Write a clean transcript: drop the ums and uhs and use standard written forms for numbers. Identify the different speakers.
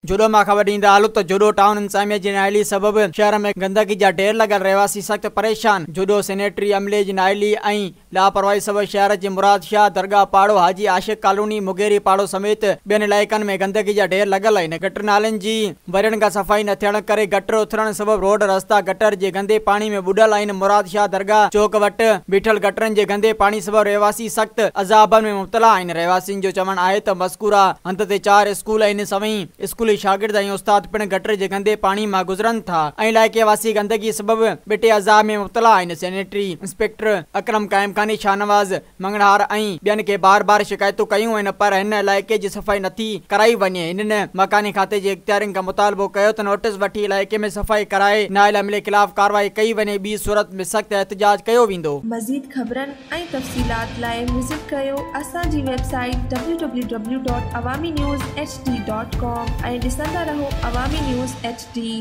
Speaker 1: جهڏو مان خبر ڏيندا هلون ته جهڏو ٽائون انتظاميا جي نااهلي سبب شهر ۾ گندگي جا ڍير لڳل، رهواسي سخت پريشان. جهڏو سينيٽري عملي جي نااهلي ۽ لاپرواهي سبب شهر جي مراد شاهه درگاهه پاڙو، حاجي عاشق ڪالوني، مغيري پاڙو سميت ٻين علائقن ۾ گندگي جا ڍير لڳل آهن. گٽر نالين جي ورين کان صفائي نه ٿيڻ ڪري گٽر اٿلڻ سبب روڊ رستا گٽر جي گندي پاڻي ۾ ٻڏل آهن. مراد شاهه درگاهه چوڪ وٽ بيٺل گٽرن جي گندي پاڻي سبب رهواسي سخت عذابن ۾ مبتلا آهن. رهواسين جو چوڻ آهي ته مذڪوره هنڌ تي چار اسڪول آهن، سوين اسڪولي شاگرد ۽ استاد پڻ گٽر جي گندي پاڻي مان گذرن ٿا ۽ علائقي واسي گندگي سبب ٻٽي عذاب ۾ مبتلا آهن. سينيٽري انسپيڪٽر اڪرم قائمخاني، شاهنواز مڱڻهار ۽ ٻين کي بار بار شڪايتون ڪيون آهن پر هن علائقي جي صفائي نٿي ڪرائي وڃي. هنن مڪاني کاتي جي اختيارين کان مطالبو ڪيو ته نوٽيس وٺي علائقي ۾ صفائي ڪرائي نااهل عملي خلاف ڪارروائي ڪئي وڃي ٻي صورت ۾ سخت احتجاج ڪيو ويندو.
Speaker 2: مزيد خبرن ۽ تفصيلات لاء وزٽ ڪريو اسان جي website W W W dot Awami news H D dot com ۽ ڏسندا رهو عوامي نيوز ايڇ ڊي.